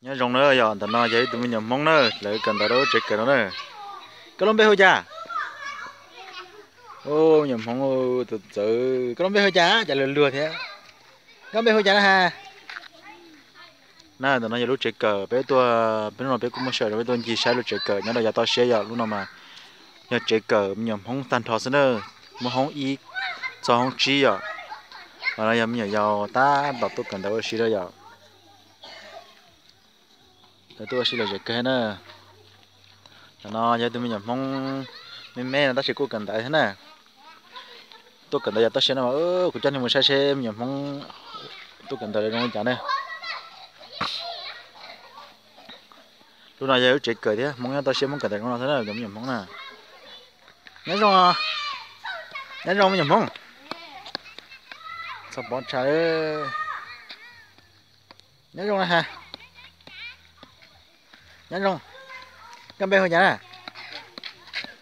Nyob zoo na yom, ntawm no yog ib tug me nyuam Hmoob na, lawv kawm ntawv rau lub tsev kawm no na. Koj lub npe hu cas? Me nyuam Hmoob tus txawv, koj lub npe hu cas? Cas luag luag thiab. Koj npe hu cas na has? Na, ntawm no yog lub tsev kawm peb tuaj, peb hnub no peb kuj muaj sij hawm rau peb tuaj ncig saib lub tsev kawm nyob rau yav toj siab yom. Lub no mas yog tsev kawm me nyuam Hmoob tag nrho xwb na, muaj hoob ib txog hoob tsib yom. Ho no yog me nyuam yaus tab tom tuaj kawm ntawv ua si lawm yom. Lawv tuaj ua si lom zem kawg na. Ntawm no yog tus me nyuam Hmoob me me no tab sis kuj kawm ntawv thiab na. Tuaj kawm ntawv yav toj siab no, kuv coj nej mus saib seb me nyuam Hmoob tuaj kawm ntawv lawv zoo li cas ne. Lub no yog lub tsev kawm thiab, Hmoob nyob toj siab Hmoob kawm ntawv zoo no xwb na, cov me nyuam Hmoob na. Nyob zoo, nyob zoo me nyuam Hmoob. Txhob pov tseg. Nyob zoo na has. Nyob zoo. Koj npe hu cas na?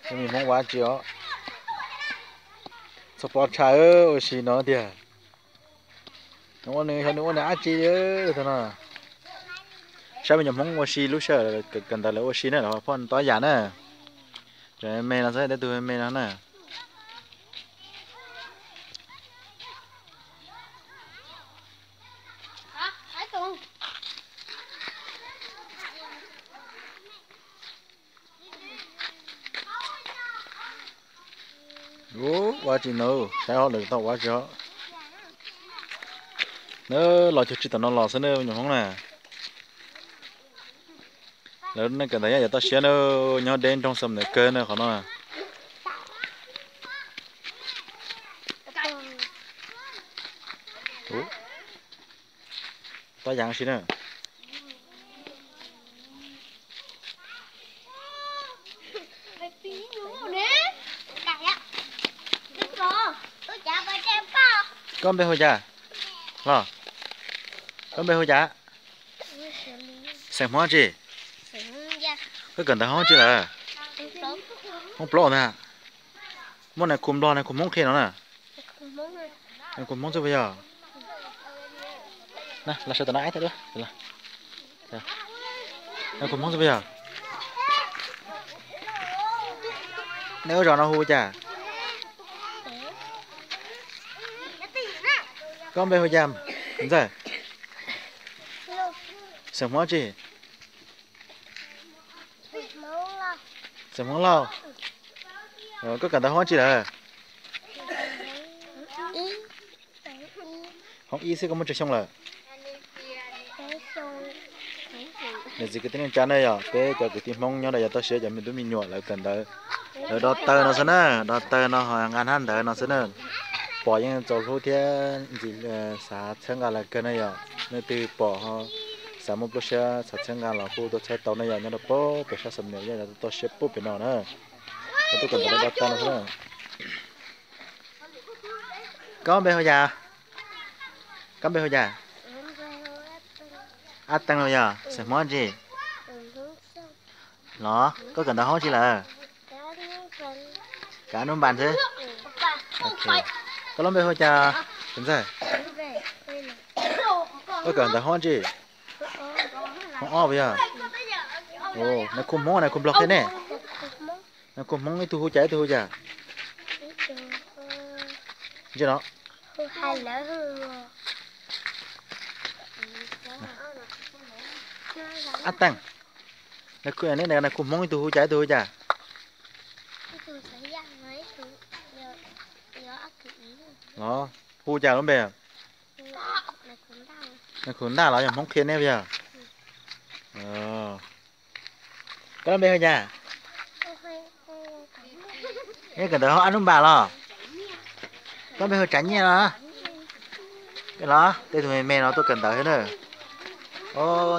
Tus me nyuam Hmoob ua tsi os. Txhob pov tseg, ua si no tiag. Nws ua nws, nws ua nws dab tsi no. Saib me nyuam Hmoob ua si lub sij hawm kawm ntawv lawv ua si na, lawv phoj tob yam na. Cov me no xwb, tej tug me no na. Ua tsi no, saib hauv lawv tau ua tsi os. Na, los cuag tsi tom no los xwb na me nyuam Hmoob na. Lawv nej kawm ntawv nyob yav toj siab na, nyob deb nroog Xam Ntawm kawg na qhov no. Tob yam si na. Koj npe hu cas? Los, koj npe hu cas? Xeem Hmoob tsi? Koj kawm ntawv hoob tsi lawm? Hoob plaub ntag. Muab nais khu Nplog nais khu Hmoob qhia no na. Nais khu Hmoob xwb puas yog? Los sawv tom no ib tag duab. Nais khu Hmoob xwb puas yog? Nej lub zos no hu cas? Koj npe hu cas ntxawg? Xeem Hmoob tsi? Xeem Hmoob Lauj. Koj kawm ntawv hoob tsi lawm? Hoob ib xwb, koj muaj tsawg xyoo lawm? Niam txiv kwv tij neej tsa na, yog peb cov kwv tij Hmoob nyob rau yav toj siab cov me tub me nyuam lawv kawm ntawv, lawv do taw no xwb na, do taw no ho nqa hnab ntawv no xwb na. Pom yeej txaus hlub thiab ntxim xav txhawb nqa lawv kawg na yom. Nej twg pom ho xav muaj pluaj siab xav txhawb nqa los kuj tuaj txhawb tau na yom, nyob rau pem sab Xam Ntawm yav toj siab pem no na. Lawv tuaj kawm ntawv lawv do taw no xwb na. Koj npe hu cas? Koj npe hu cas? Ab Teej los yog xeem Hmoob tsi? Los koj kawm ntawv hoob tsi lawm? Kawm ab nub npas xwb. Koj lub npe hu cas tus ntxawg? Koj kawm ntawv hoob tsi? Hoob ob puas yog? Nais khu Hmoob nais khu Nplog qhia nej? Nais khu Hmoob ib tug hu cas ib tug hu cas? Ntsia no. Ab Teej, nais khu Hmoob ib tug hu cas ib tug hu cas? Los hu cas lub npe? Nais khu Ntaj los yog Hmoob qhia nej puas yog? Koj lub npe hu cas? Nej kawm ntawv hoob ab nub npas los? Koj npe hu Tsav Nyiaj los? Los tej tug me me no tuaj kawm ntawv thiab na.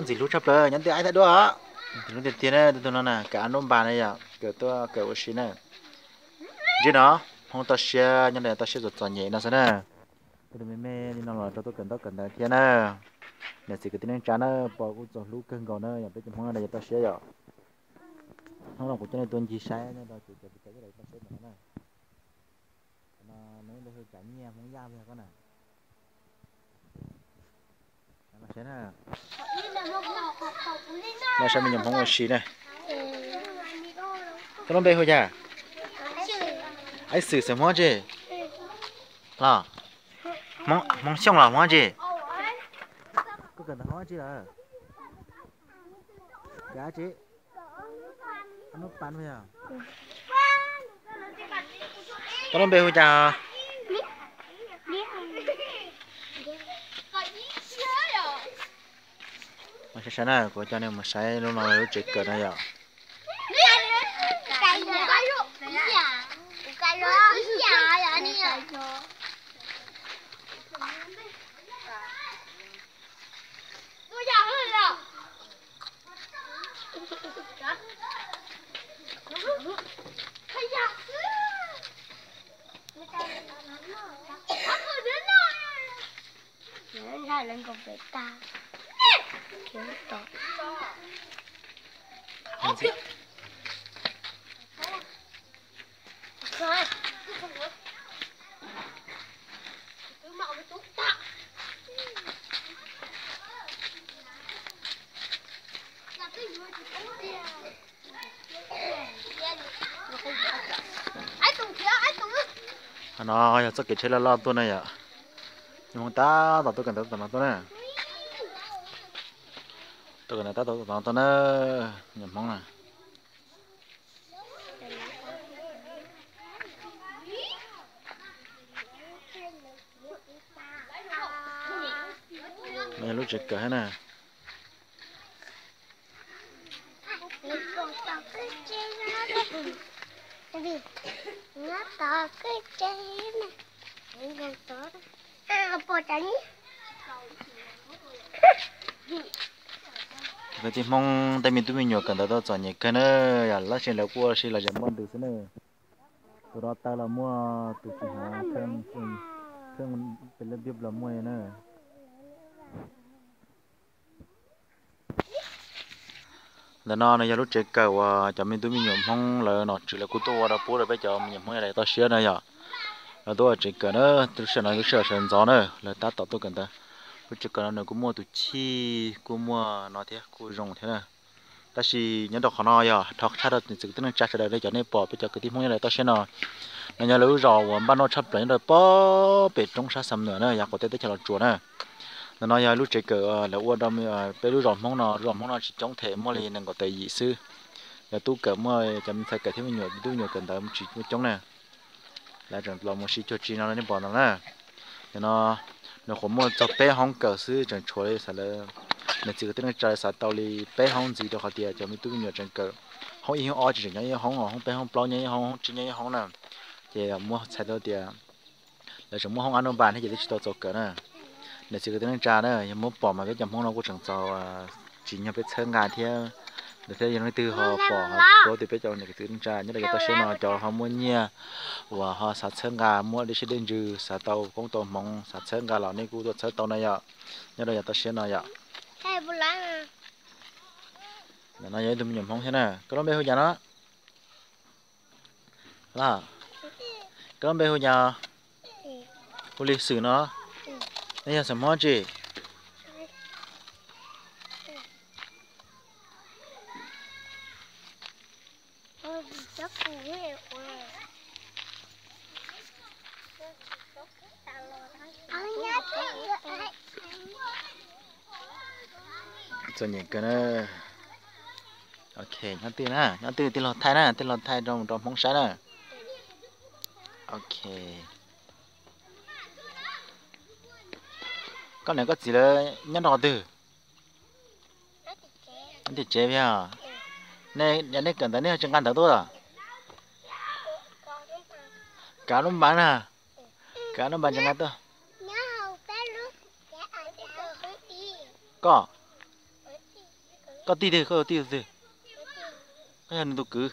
Ntxim hlub tshaj plaws nyob twj aib thaj duab os. Ntxim hlub tiag tiag na, tej tug no na kawm ab nub npas na yom, kawm tuaj kawm ua si na. Ntsia no, Hmoob toj siab nyob rau toj siab txom txom nyem no xwb na. Tej tug me me li no los rau tuaj kawm ntaub kawm ntawv thiab na. Niam txiv kwv tij neej tsa na, pom kuj txaus hlub kawg nkaus na yom, peb cov Hmoob nyob rau yav toj siab yom. Hnub no kuv coj nej tuaj ncig saib nyob rau ces cov kwv cov tij lawv toj siab ntawm no na. Qhov no nws npe hu Tsav Nyiaj Hmoob Yaj puas yog koj na? Los saib na. Noj saib me nyuam Hmoob ua si na. Koj lub npe hu cas? Aib Xwm, xeem Hmoob tsi? Los, Hmoob Xyooj los Hmoob tsi? Koj kawm ntawv Hmoob tsi lawm? Kawm tsi? Hnub pas yog. Koj lub npe hu cas? Saib saib na, kuv coj nej mus saib lub no lub tsev kawm no yom. Qhov no yog txoj kev tsheb loj loj tuaj na yom. Nyuam Hmoob tab tom tuaj kawm ntawv tom no tuaj na. Tuaj kawm ntawv tab tom tom no tuaj na, nyuam Hmoob na. No yog lub tsev kawm thiab na. Kwv tij Hmoob tej me tub me nyuam kawm ntawv tau txom nyem kawg na, yog lab sis lawv kuj ua si los zam npoj ntws xwb na. Tus no tawg los muaj, tus tsis hnav, pheej pes lab diub los muaj na. Ntawm no nws yog lub tsev kawm uas cov me tub me nyuam Hmoob lawv nom tswv lawv kuj tuaj ua rau pub rau peb cov me nyuam Hmoob yog lawv toj siab na yom. Lawv tuaj ua tsev kawm na, lub sij hawm no lub sij hawm sawv ntxov na, lawv tab tom tuaj kawm ntawv. Lub tsev kawm no nws kuj muaj tus chij kuj muaj no thiab kuj zoo thiab na. Tab sis nyob rau qhov no yog dhau tshaj rau niam txiv kwv tij neej tsa sawv daws li cov nej pom peb cov kwv tij Hmoob nyob rau toj siab no. No yog lawv lub zos uas npaj noj tshaj plaws nyob rau pem roob sab Xam Nuam na, yav qaum teb teb chaws Los Tsuas na. Ntawm no yog lub tsev kawm lawv ua rau peb lub zos Hmoob no, lub zos Hmoob no tsis coob, them muaj li nees nkaum tawm yim xwb. Yog tub kawm muaj cov me ntxhais kawm thiab me nyuam, tub me nyuam kawm ntawv tsis muaj coob na. Lawv tseem los mus si cuag tsi no nej pom no na. Nim no nws qhuav muaj txog peb hoob kawm xwb, tseem tshuav li xav lawv, niam txiv kwv tij neej tsa xav tau li peb hoob ntxiv rau qhov tias cov me tub me nyuam tseem kawm hoob ib hoob ob tsis tseem nyob ib hoob, hoob peb hoob plaub nyob ib hoob, hoob tsib nyob ib hoob na. Ces muab txhais tau tias lawv tseem muab hoob ob hnub npas thiab ces twb tsis tau txaus kawm na. Niam txiv kwv tij neej tsa na, yog muab pom mas peb cov Hmoob no kuj tseem txaus tsim nyog peb txhawb nqa thiab. Ntawd thiab yog leej twg ho pom ho paub tias peb cov niam txiv kwv tij neej tsa nyob rau yav toj siab no cov ho muaj nyiaj uas ho xav txhawb nqa, muaj dej siab dej ntsws, xav tau koob tau hmoov, xav txhawb nqa los nej kuj tuaj txhawb tau na yom, nyob rau yav toj siab no yom. Ntawm no yog ib tug me nyuam Hmoob thiab na. Koj lub npe hu cas no? Los, koj lub npe hu cas? Hu Lis Xwm no. Nej yog xeem Hmoob tsi? Txom nyem kawg na. Ok, nyob twj na, nyob twj tij laug thaij na, tij laug thaij rau rau Hmoob saib na. Ok. Koj niam koj txiv lawv nyob rau qhov twg? Nyob tim tsev yog. Nej, yog nej kawm ntawv nej tsis nqa ntawv tuaj? Kav lub npas na. Kav lub npas tsis nqa tuaj. Koj, koj tij twg, koj tus tij twg? Koj yog nws tus kwv.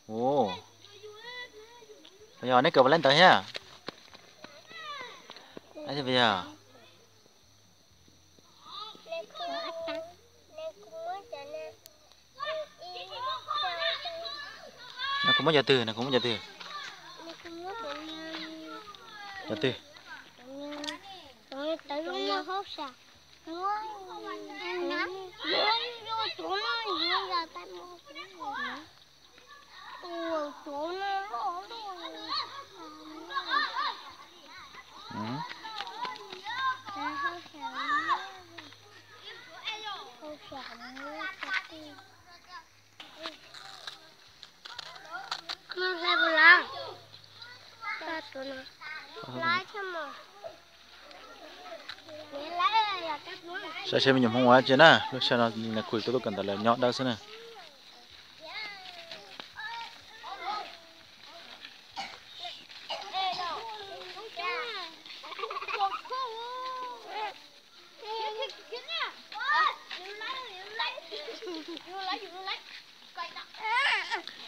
Ua, yog neb kawm puas laib ntawv thiab? Yog, nws kuj muab cov twg, nws kuj muab cov twg? Cov twg? Saib seb me nyuam Hmoob ua dab tsi na, lub sij hawm no nws kuj tuaj tuaj kawm ntawv lawm nyob dawb xwb na.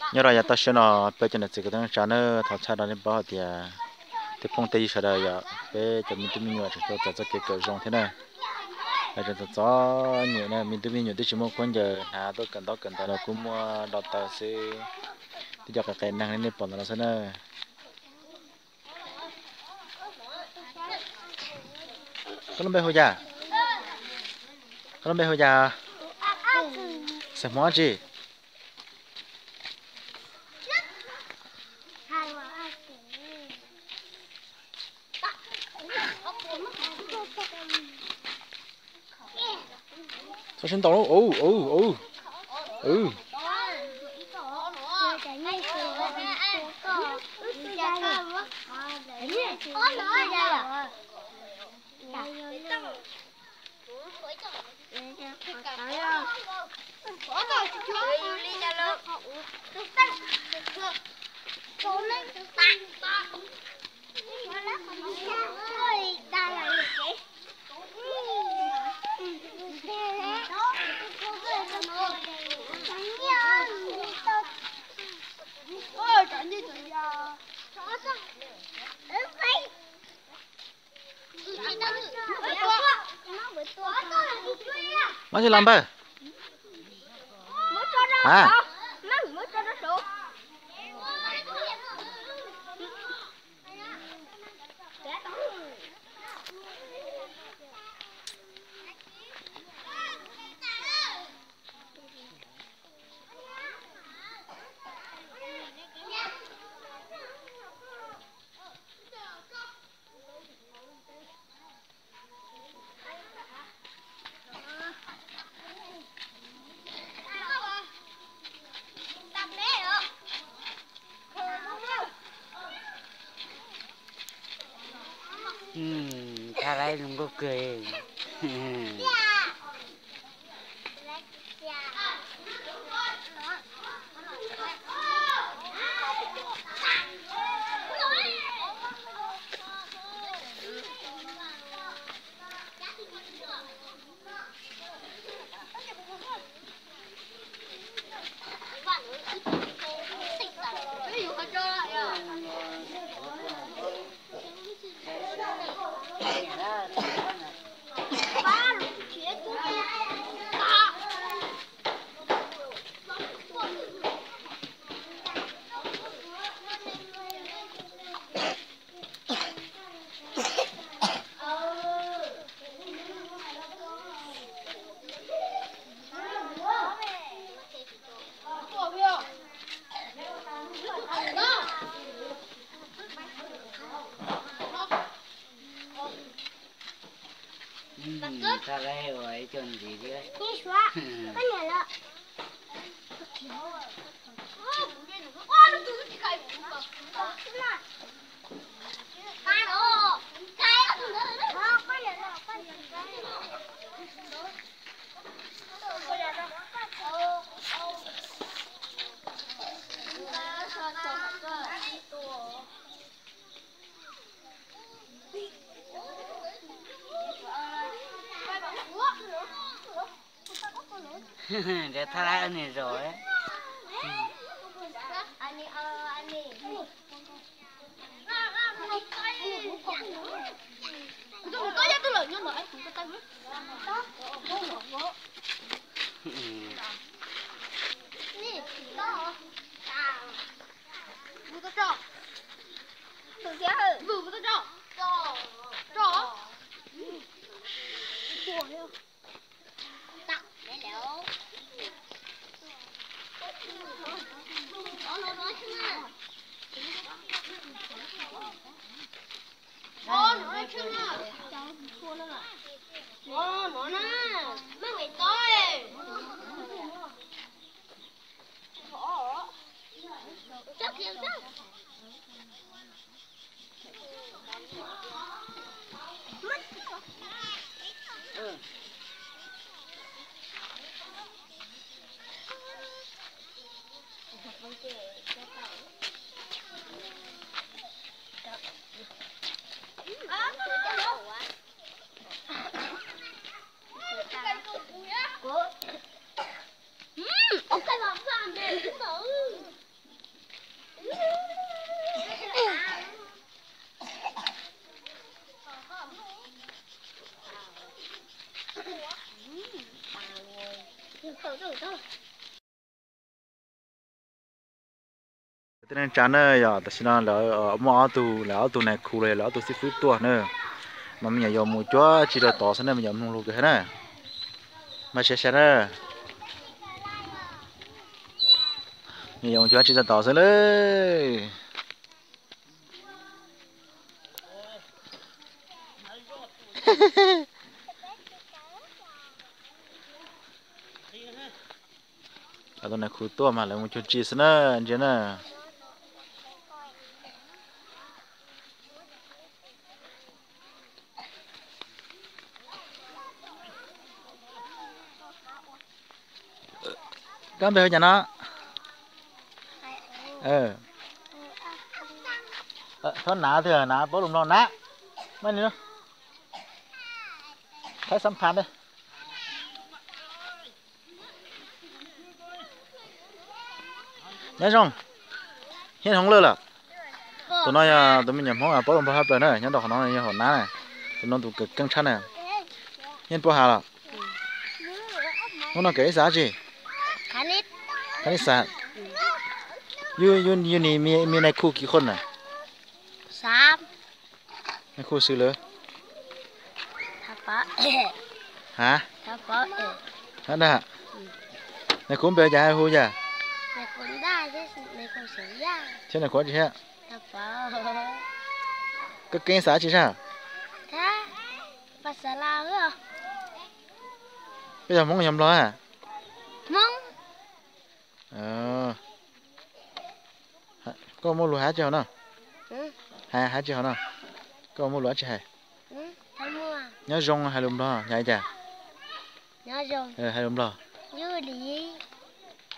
Nyob rau yav toj siab no peb cov niam txiv kwv tij neej tsa na, thov txhawb rau nej paub hais tias tej phooj tej ywg sawv daws yog peb cov me tub me nyuam tseem tuaj txais txoj kev kawm zoo thiab na. Lawv tseem txom txom nyem na, me tub me nyuam twb tsis muaj khaub ncaws hnav tuaj kawm ntaub kawm ntawv los kuj muaj do taw xwb, twb cov qias qias neeg li nej pom ntawm no xwb na. Koj lub npe hu cas? Koj lub npe hu cas? Xeem Hmoob dab tsi? Txhob sib ntaus lauj. Muab tsis los npawg. A, Thaj laib zoo nkauj kawg. Thaj laib ua ib co ntxiv thiab. Nrhiav thaj laib ua niam zos. Tej neej tsa na, yog tam sim no lawv muaj ob tug, lawv ob tug nais khu los yog lawv ob tug xib fwb tuaj na, mas me nyuam yaus mus cuab tsi rau tod xwb na, me nyuam mloog lus kawg na. Mas sai sai na, me nyuam yaus mus cuab tsi rau tod xwb lawm. Tus nais khu tuaj mas lawv mus cuag tsi xwb na, ntsia na. Koj npe hu cas no? Txhob hnav tiag, hnav paub lus Nplog hnav. Maj ni, thaib xam phas. Nyob zoo, Hiab Hmoob Lwj lawm. Tus no yog tus me nyuam Hmoob paub lus Nplog haj plaws na, nyob rau qhov no yog hauv nab na. Tus no tus keej tshaj na. Hiab Pub Has los? Hnub no kev ib xav tsi? Ib xav. Yus, yus nim me nais khu kis khuj na? Nais khu xws lawm. Ha? Ha dag. Nais khu npe cas hu cas? Thiab nais khu tsi thiab? Koj keej xav tsi sab? Koj yog Hmoob yog Nplog a? Koj muaj lus hais tsi hauv no? Hais tsi hauv no? Koj muaj lus tsi hais? Nyob zoo hais lus Nplog hais cas? Hais lus Nplog.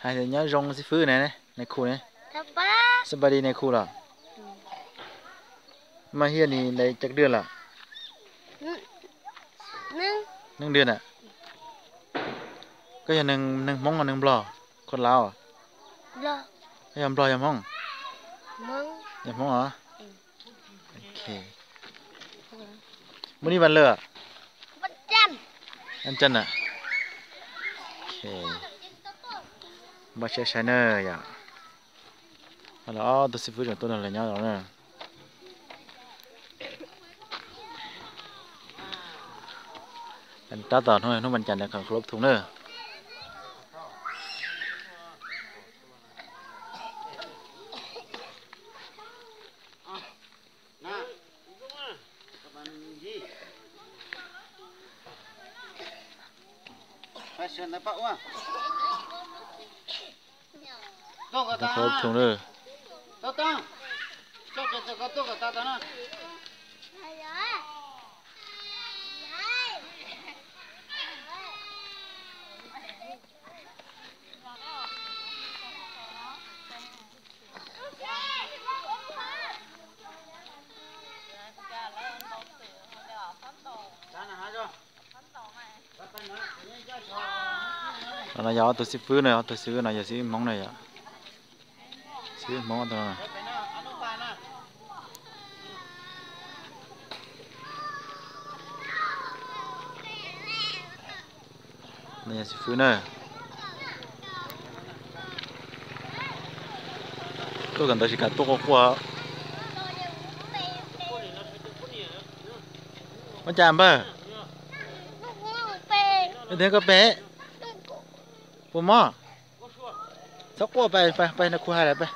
Hais tias nyob zoo xib fwb ne, nais khu ne. Xab pais di nais khu los? Mas hiaj ni lais caj dwj lawm. Neeg dwj na. Koj yog neeg Hmoob los neeg Nplog? Koj laus? Koj yog Nplog yog Hmoob? Yog Hmoob os. Mus ni vas lawm? Vas ntsen. Npaj siab sai na yom. Los ob tug xib fwb tseem tuaj nrog lawv nyob los na. Tab tom hnub vas cas ntawd khaws lub thum na. Khaws lub thum na. No yog ob tug xib fwb na, ob tug xib fwb no yog xib fwb Hmoob na yom. Xib fwb Hmoob tus no. No yog xib fwb na. Tuaj kawm ntawv tsis kam tuaj quaj quaj. Ua cas npawg? Tias koj pem? Puas mob? Txhob quaj, pais, pais, pais, nais khu hais lawm, pais.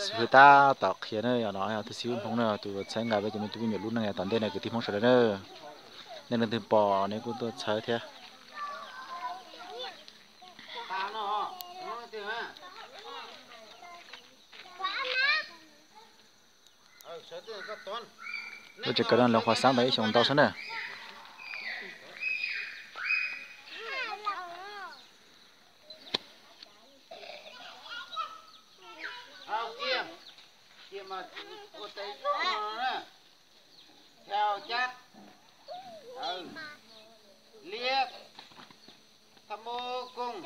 Xib fwb tab tom qhia na, yog no yog tus xib fwb Hmoob na, tus txhawb nqa peb cov me tub me nyuam lub neej yav tom ntej no kwv tij Hmoob sawv daws na. Nej leej twg pom nej kuj tuaj txhawb thiab. Lub tsev kawm no lawv qhuas xab ntawd ib xyoos ntau xwb na. Liab, tham mô kông,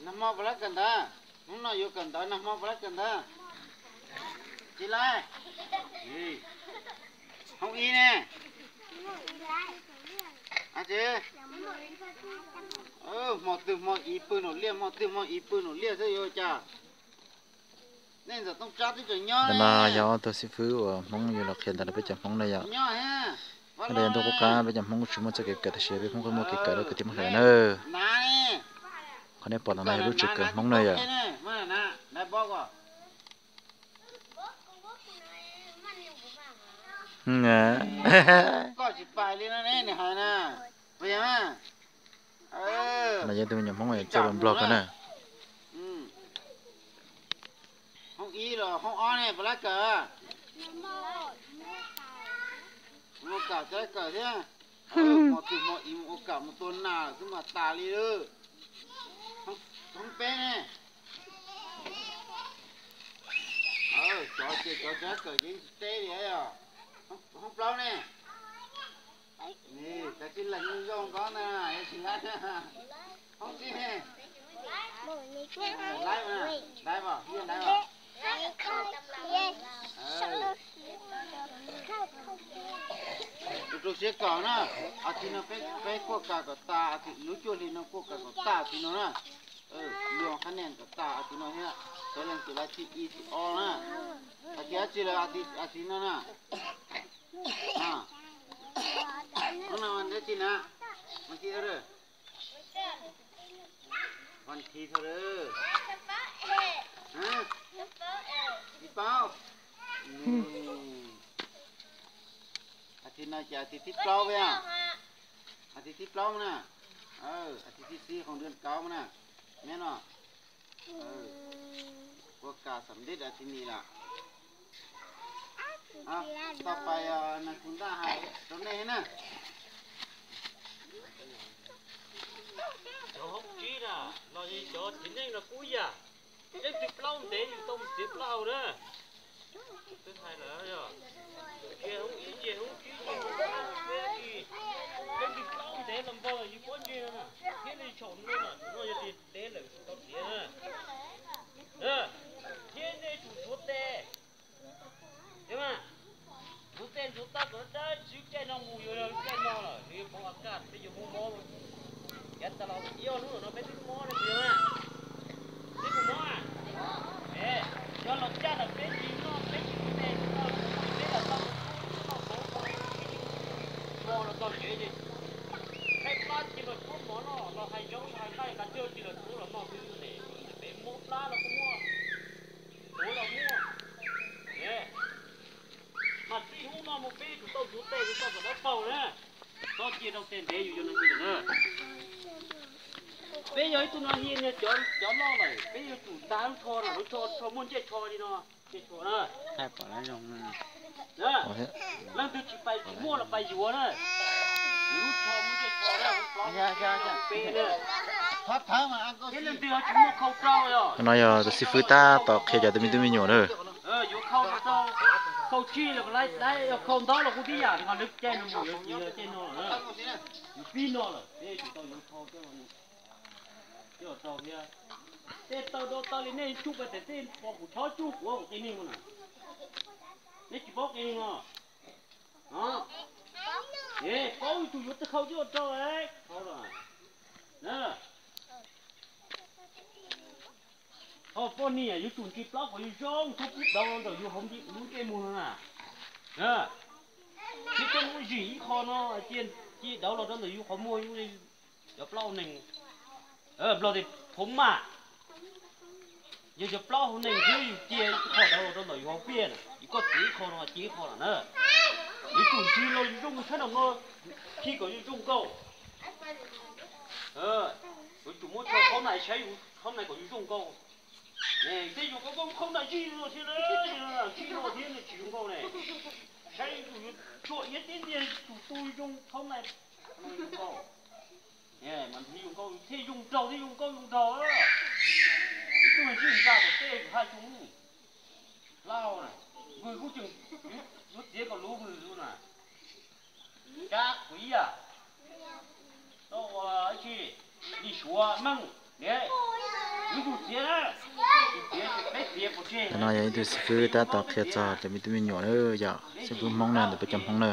Nag hmo puas laib kawm ntawv? Hnub no yuav kawm ntawv, nag hmo puas laib kawm ntawv? Tsis laib. Hoob ib ne. Hmo twg hmo ib pw nraum liaj, hmo twg hmo ib pw nraum liaj xwb yuav cas. Nej ntxawm Tooj Tsab twb tseem nyob. Ntawm no yog ob tug xib fwb uas Hmoob yuav los qhia ntawv rau peb cov Hmoob ne yom. Nyob, ntuj qub qab peb cov Hmoob tsis muaj txoj kev kawm tab sis peb Hmoob kuj muaj kev kawm rau kwv tij Hmoob sawv daws na. Qhov nej pom ntawm no yog lub tsev kawm Hmoob na yom. Koj tsis pais li no ne, nws hais na. Puas yog? No yog tus me nyuam Hmoob txawj lus Nplog kawg na. Hoob ib los hoob ob ne puas laib kawm? Mus kawm, kawm thiab. Hmo twg hmo ib mus ua kawm mus tua nas xwb mas tas li lawm. Hoob peb ne. Cov ces cov tsis kawm ces tsis teb li os. Hoob plaub ne. Kav tsij lees zoo nkauj na, tsis laib. Hoob tsib ne. Laib, laib os, yeej laib os. Tus rau siab kawm na, a txij no peb kuaj kawm kom tas, lub cuaj hli no kuaj kawm kom tas txij no na. Luag qhab nia kom tas a txij no thiab, sawv leej twg laib thib ib thib ob na. A txij dab tsi lawm a txij no na? Hnub no dab tsi na? Mas txij dab, vas thiv thaum dab, tsis paub. A txij no ces a txij thib plaub, a txij thib plaub na, a txij thib xib qhov dab kaub na, nyob no. Kuaj kawm xam ntej a txij ni lawm. Tau pais, nag kuv ntaj hais rau nej na. Cov hoob tsib na, los cov txiv neej no kuj ib yam. Leej twg plaub ntev yus tau mus txiav plaub hau na. Twb hais lawm yog, ces hoob ib ces hoob tsib ces hoob peb ces, leej twg plaub ntev los npog yus pob ntseg no na, thiab li tshau no na, no yog tias ntev lawm tsis tau txiav na. Thiab nej tsum ntxuav tes, thiab mas ntxuav tes ntxuav taw kom dawb, tsis caij no mus yuav caij no lawm nws yuav pov a kaj peb yuav muaj mob. Yav tas los ib ob hnub no peb twb mob li ntawd na. Peb puas mob? Yog los caj lawm peb tsis noj peb tsis ua tes tsis tau, peb lam tau ua tub tub noj mov ko, tsis tshua los txog tsev ces thaij plab cia los tshuab mov noj, los hais zaub hais nqaij qas cawg cia los tshuab los noj xwb ne. Peb mob plab los kuj muaj, tuav los muaj. Mas txij hnub no mus peb yuav tsum tau ntxuav tes kom tau kom dawb paug na. Txhob cia rau tes ntev yus yuav nag hmo na. Peb yog ib tug no hi, cov loj lawm peb yuav tsum tag lub tsho na, lub tsho, tsho muaj ncej tsho li no, ncej tsho na. Leej twg tsis pais tsis muaj los pais yuav na. Lub tsho muaj ncej tsho na, peb na. Thiab leej twg ho tsis muaj khau rau yog. No yog tus xib fwb tab tom qhia cov tus me tub me nyuam na. Yuav khau rau, khau tsig los lawv, yog khau ntaub los kuj tib yam, ho lawv caij no mus yuav tsis yog caij no lawm. Yuav pib no lawm peb yuav tsum tau yuav khau coj los rau thiab. Tej taw do taw li nej tsuj pais tes tej pom kuv chob tsuj kuv ua kuv qias neeg na. Nej tsis paub qias neeg no? Paub, yuav tsum yuav khau coj los rau. Ho poj niam yuav tsum ntsis plaub kom zoo zoo, txhob pub dauv los ntawm yus hauv lub ntsej muag no na. Thiab coj mus zim ib qho no, cia dauv los rau ntawm yus qhov muag, cov plaub hauv nees, Nplog tias phoo maj. Yog cov plaub hauv nees xwb yus cia ib qho dauv los rau ntawm yus hauv pliaj na, yus koj txiav ib qho no cia ib qho lawm na. Yuav tsum ntsis los zoo zoo tshab nram no, khi kom zoo zoo nkauj. Yuav tsum muab tso khaub nais saib yus khaub nais kom zoo zoo nkauj. Tej yus khaub nais zij no thiab, zij no thiab tsis zoo nkauj ne. Saib yus yuav tshuam iab tib ntiag tus tu zoo khaub nais zoo nkauj. Mas zoo nkauj thiaj zoo nraug thiaj zoo nkauj zoo nraug. Ib tug zij nra kom tej haj tsu lauj na, vwm kuj tseem yuav txiav kom luv vwm zus na. Cab kuv ib yam, tau ua tsi, li Suav Meej, ne. Ntawm no yog ib tug xib fwb tab tom qhia txog cov me tub me nyuam na, yog xib fwb Hmoob na, ntawm peb cov Hmoob na.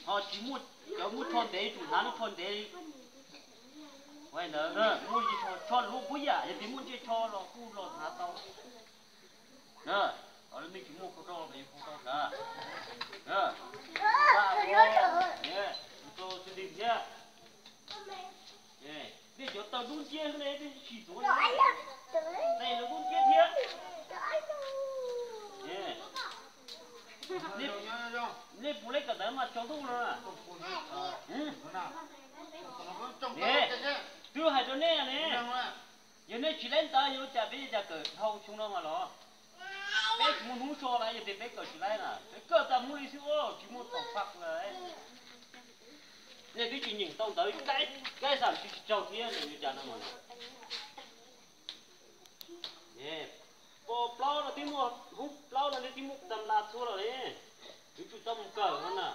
Ho tsis muaj, cov muaj tsho ntev tsum hnav lub tsho ntev. Muaj tsho lub puab yam, yog tias muaj ntsej tsho los kuj los hnav tau. Os, lub neej tsis muaj khau rau los yus khau rau sav. Rau xwb li thiab. Nej cov taw dub nciab ne, nej tsis tuav ne, tej lawv dub nciab thiab. Nej puas laib kawm ntawv mas tsaus ntuj no? Twb hais rau nej ne, yog nej tsis laib ntawv yuav ua cas peb yuav cas kawm dhau xyoo no mas los? Peb tsis muaj hnub so lawm, yog tias peb kawm tsis laib na, peb kawm tas mus li xwb, tsis muaj thaum faj lawm. Nej twb tsis nyeem tau ntawv, kaib xam tsis tsaug thiab, nws yuav cas no mas. Pos plaub no twb muaj, hoob plaub no twb muaj tas las txhua los ne, yuav tsum tau mus kawm no na.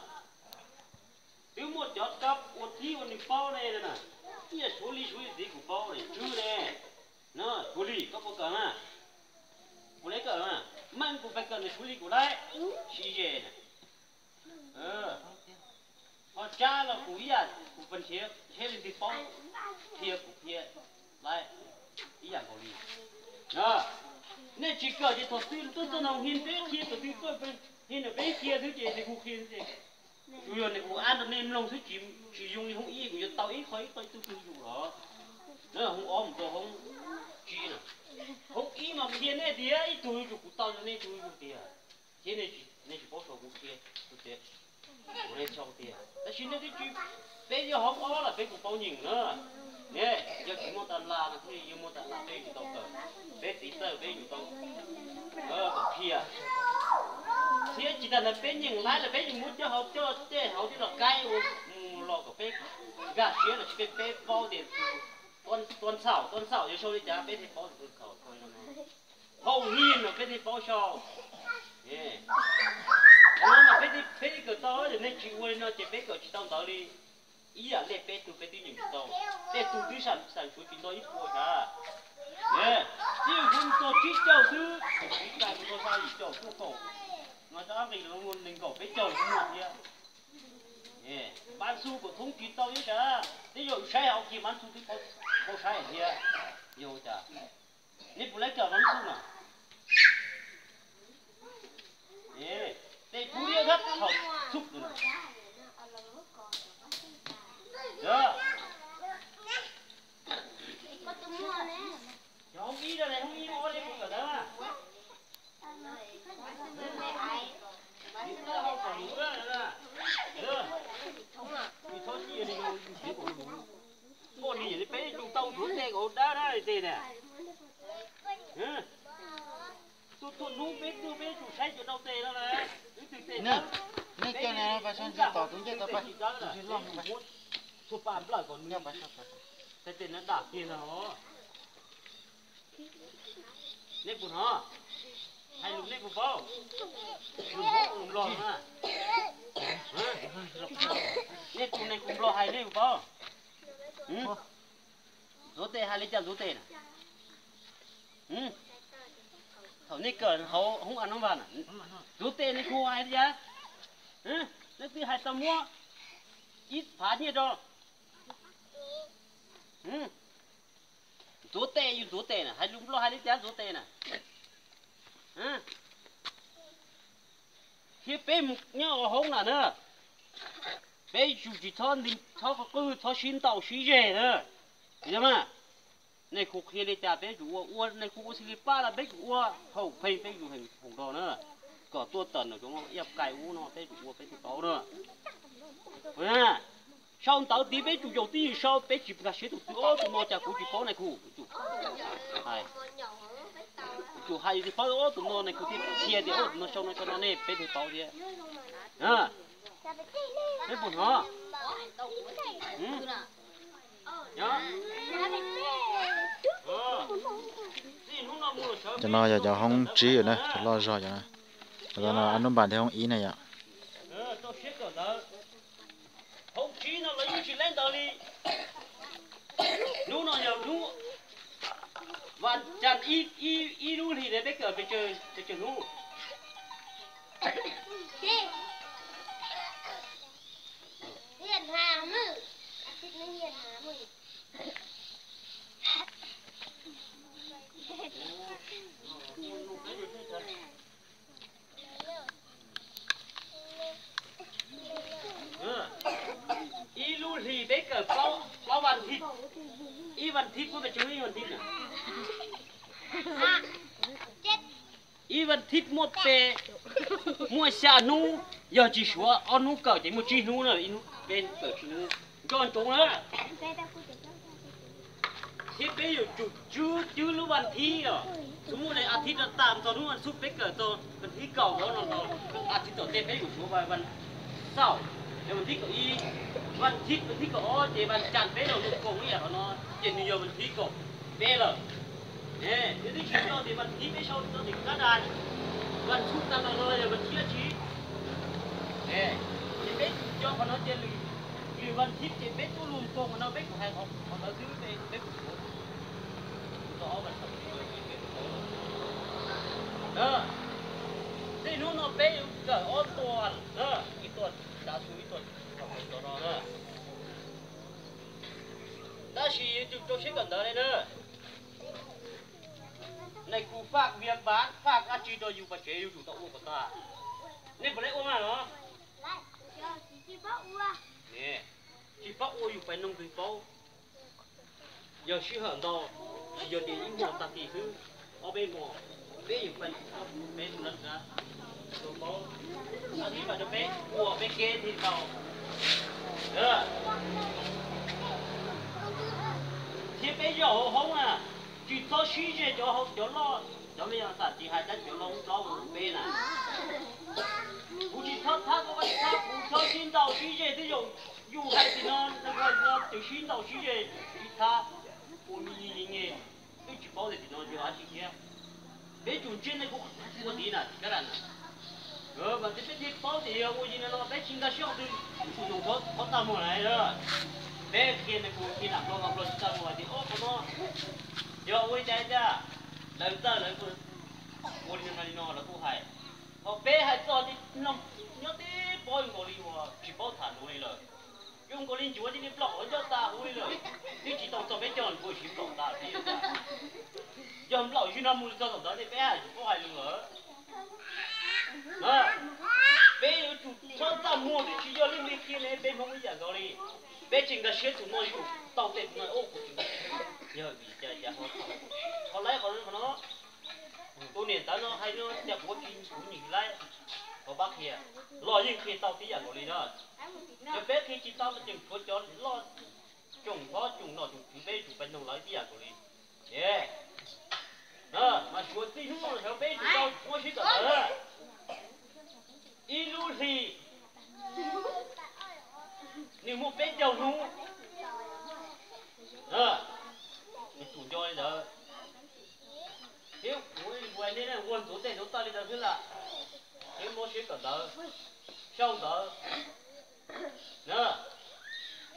Twb muaj cov kab ua tib ua nws paub ne na, ib yam suav li suav li txiv kuv paub ne, tswb ne. No, suav li koj puas kawm mas? Kuv laib kawm mas, meej kuv pais kawm ntawm suav li kuv laib, siv ze na. Ho tsab los kuv ib yam, kuv pes nrhiav nrhiav li twg paub, qhia kuv qhia laib ib yam nkaus li. Nej tsis kawm ces thaum twg tuaj txog nov hia peb qhia, thaum twg tuaj hia nws peb qhia xwb ces nws hu qhia xwb ces. Tsuas yog nws kuv ab rau nej mloog xwb, tsis, tsis zoo li hoob ib, kuv yuav tau ib qho ib qho ib tug tug yus los. Hoob ob mus rau hoob tsib na. Hoob ib mas qhia nej tias ib tug yuav tsum kuv tau rau nej tug yus tiag, thiab nej tsis paub sau kuv qhia, kuv tias kuv nej sau tiag. Tab sis nej twb tsis, peb yog hoob ob los peb kuj paub nyeem na. Ne, yog tsis muaj tas las no thiaj li yuav muaj tas las peb tsis tau kawm, peb txiv txawj peb yuav tau kom qhia. Thiab tsis tas ntawd peb nyeem laib los peb yuav muab coj hauv coj tej hauv tib los kaib ua mus los kom peb nkag siab los sis peb paub tias tua ntxhaum, tua ntxhaum yuav sau li cas peb thiaj paub tua ntxhaum. Hauj him no peb thiaj paub sau. Qhov no mas peb thiaj kawm tau, yog nej tsis ua li no ces peb kawm tsis tau ntawv li. Ib yam li peb tug peb twb nyeem tsis tau, tej tug twb xam suav tsis nto ib puas sav. Twb yog kuv txog tsib caug xwb, kuv tsis kais mus rau xya yim caum tuaj kaum, no rov nqis los nees nkaum peb caug los muaj thiab. Npab xu kom thoob tsis tau ib sav, twb yog saib hauv kiag npab xu twb paub saib thiab. Yog ua cas nej puas laib kawm npab xu na? Tej kuv liab thab thaum xub. Cov hoob ib, hoob ib ob li kuv kawm ntawv. Poj niam li peb tus tau tus tes kom dab dab li tes na. Tuaj tuaj hnub peb tuaj peb tus saib cov dau tes no na. Nej cov ne pas sab ntsis tom tus ncej tau pas tus tsis loj pas. Txhua pa nplawm kom nws, tes no dam kiag ntag os. Nej puas hnov? Hais lus nej puas paub? Lus Hmoob lus Nplog na. Nej tus neeg kuv Nplog hais nej puas paub? Ntxuav tes hais li cas ntxuav tes na? Thaum nej kawm hauv hoob a nov vas na, ntxuav tes nej kuj hais li cas? Nej twb hais tau muab ib phav nyiaj rau. Ntxuav tes, yus ntxuav tes na, hais lus Nplog hais li cas ntxuav tes na? Thiab peb mus nyob hauv hoob na na, peb yuav tsum tsis txhob nti, txhob qw, txhob sib ntaus sib zeg na. Yog mas, nej kuj qhia li cas peb yuav tsum ua, ua nej kuj ua xws li pab los peb yuav tsum ua haum pheej, peb yuav haum nrog na, kom tuaj tawm ntawm cov ib yam kais ub no peb yuav tsum ua peb thiaj paub na. Sau ntawv tid peb tsum yaum twj ywm sau, peb tsis nkag siab tus twg, ob tus no cas kuv tsis paub ne kuv tsum hais, kuv tsum hais yus tsis paub, ob tus no ne kuv thiaj qhia tias ob tus no sau no sau no ne peb thiaj paub thiab. Peb puas hnov? Cov no yog cov hoob tsib na, cov loj zog cov no. Cov no Ab Nub Npas thiab hoob ib na yom. Peb caug hnub. Ib lub hlis peb kawm plaub vas thiv. Ib vas thiv, puab pes tsawg ib vas thiv na? Ib vas thiv muaj peb, muaj xya hnub, yog tsis suav ob hnub kawm ces muaj tsib hnub na, ib hnub peb kawm tsib hnub. Nco ntsoov na. Thiab peb yuav tsum tswb cwb lub vas thiv os. Txhua muaj li as thiv rau tas txog hnub vas xuj peb kawm txog vas thiv kaum no, a thiv tom tej peb yuav suav vas xaum, yog vas thiv kaum ib, vas thiv, vas thiv kaum ob ces vas cas peb los lub koom ib yam qhov no, ces nws yog vas thiv kaum peb lawm. Yog twb tsis nco tias vas thiv peb sau txog tias kab das, vas xuj tas los no yog vas thiv dab tsi. Ces peb tsis nco qhov no ces lwm vas thiv ces peb tuaj lub koom no peb kuj hais qhov ntawd xwb, peb kuj suav. Txij hnub no peb yuav kawm ob tuas, ib tuas tsav xu ib tuas tov no na. Tab sis yuav tsum rau siab kawm ntawv li na. Nais khu faj viav vav faj dab tsi rau yus pas tsev yuav tsum tau ua kom tag. Nej puas laib ua mas los? Tsis paub ua yus pais noog twg paub. Yog sij hawm ntau, tsis yog tias ib hmos tag kis xwb, ob peb hmos, peb yuav pais peb tus lab, paub, a tib faj rau peb ua peb kev tig tau. Thiab peb yog hauv hoob na, tsis txhob sib ze cov hauv cov loj, cov me nyuam tam tsis hais tab cov loj plaub peb na. Kuv tsis txhob thab koj, koj tsis thab kuv, txhob sib ntaus sib ze twb yog yus hais tias no, no twb sib ntaus sib ze, sib thab, ua me nyuam nyuj nyem, twb tsis paub tias tim no yog dab tsi thiab. Peb tsum ntsia nej kuv ua tiv na, kab ras na. Mas peb thiaj paub tias yog ua li no no peb tsis nkag siab qhov twg, tsum noog qhov txaj muag na. Peb qhia nws kuv qhia nam nplog mas nplog tsis txaj muag hais tias ob qhov no yog ua li cas tiag, lawv txawj lawv ua li no li no lawv kuj hais. Ho peb hais txog li no nyob tib pob nkaus li uas tsis paub tham luv li lawm. Zoo nkaus li ncuav cia li nploj qhov ncauj tas huv li lawm, twb tsis tau txog peb cog nkuaj siv nplaum tas li. Yog nplaum zig no mus txog thaum ntawd ne peb haj tsis paub hais lus lawm. Peb yuav tsum txhob txaj muag, twb tsis yog leej twg qhia ne, peb Hmoob ib yam nkaus li. Peb tsis nkag siab tus no yus tau tej tus no ua kuv tsis nkag siab, yog vim cas ho laib qhov no. Tus niam ntawd no hais no cas kuv tsis, kuv nyiam laib, qhov pab qhia los yeej qhia tau tib yam nkaus li na. Yog peb qhia tsis tau no tseem tshuav cov loj tsoom hlob tsoom nom tsoom tswv peb yuav tsum pab noog lawv tib yam nkaus li. Mas suav txij hnub no xyov peb yuav tsum tau muab sib tawm tawv. Ib lub hlis nws muaj peb caug hnub, yuav tsum nco li ntawd. Thiab kuv ua nej ua ntxuav tej ntxuav toj li ntawd xwb lawm, thiab muab sib tawm tawv, sau ntawv.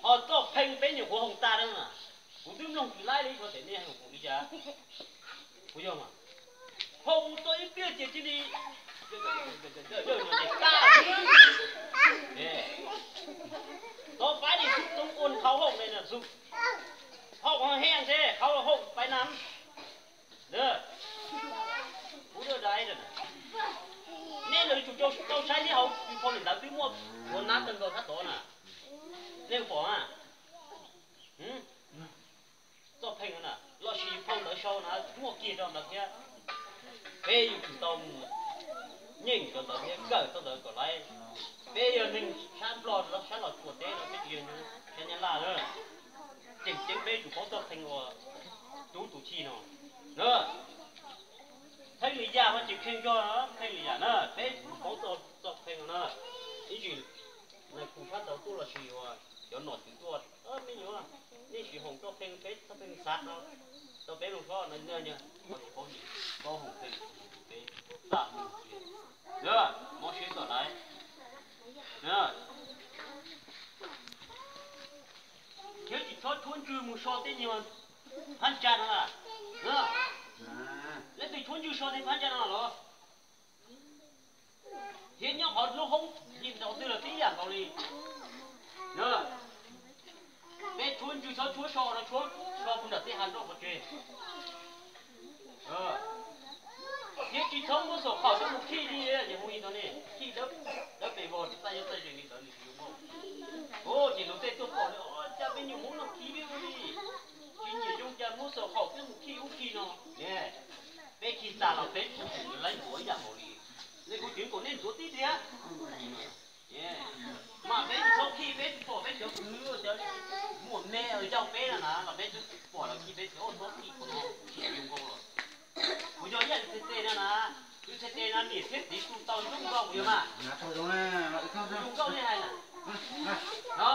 Ho txoj pheej peb nyuam qhuav hoom tas na, kuv twb mloog tsis laib li, xyov tias nej hoom li cas. Kuv yog mas, hoom tau ib pliag ces cia li, tov pab li xub toob ua qhau hoom li na xub, hoom heev xwb qhau hoom pais na. Nej lawv tsum tau saib thiab, hauv yus phau ntawv twb muaj ua nab kawg nkaus sab tod na. Nej pom na, txoj pheej na, los sis phau ntawv sau na muaj kiag rau ntawd thiab. Peb yuav tsum tau mus nyeem rau ntawd thiab kawm txoj ntawd kom laib. Peb yog neeg sab Nplog sab Los Tsuas teb no, peb tsis yog sab Nyab Laj na. Tseem ceeb peb yuav tsum paub txoj pheej uas tub tus chij no na. Pheej li yam mas tsis kheej zog, pheej li yam na, peb yuav tsum paub txoj pheej no na. Ib ntsis nais khu sab tod tuaj los sis uas cov nom tswv tuaj, me nyuam, nej sim hoom txoj pheej, peb txoj pheej xav no rau peb mloog tso na, tsis paub, paub hoom pheej, peb txaj muag, mob siab kom laib. Thiab tsis txhob tshuab ntswg mus so tej nyuag phab ntsa no na. Leej twg Tshuab ntswg so tej phab ntsa no los, thiab nyob qhov lub hoob ib nrau twg los tib yam nkaus li. Peb tshuab ntswg txhob tshuab so no, tshuab so puag nram tej hav nroj pov tseg. Thiab tsis txhob muab xaum qaum coj mus khij li, ces hu li no ne, khij dawb pes vog, txaj nyob txaj ze li ntawd nws tsis zoo nkauj. Ces luag tej tuaj pom li, cas peb nyuam hmoob no khib peb ua li, tsis nyiam zoo cas muab xaum qaum coj mus khij ub khij no. Peb khij tas los peb tsis laib ntxuav ib yam nkaus li. Nej kuv tseev kom nej ntxuav tib tiag. Mas peb tsis txhob khij, peb tsis pom peb cov kwv cov muam me yau peb no na los peb twb pom lawv khij peb tias, txhob khij qhov no, tsis zoo nkauj los. Kuv yog ib yam li txhais tes no na, li txhais tes no niam thiab txiv tu tau zoo nkauj kuv yog mas. Zoo nkauj nej hais na. No,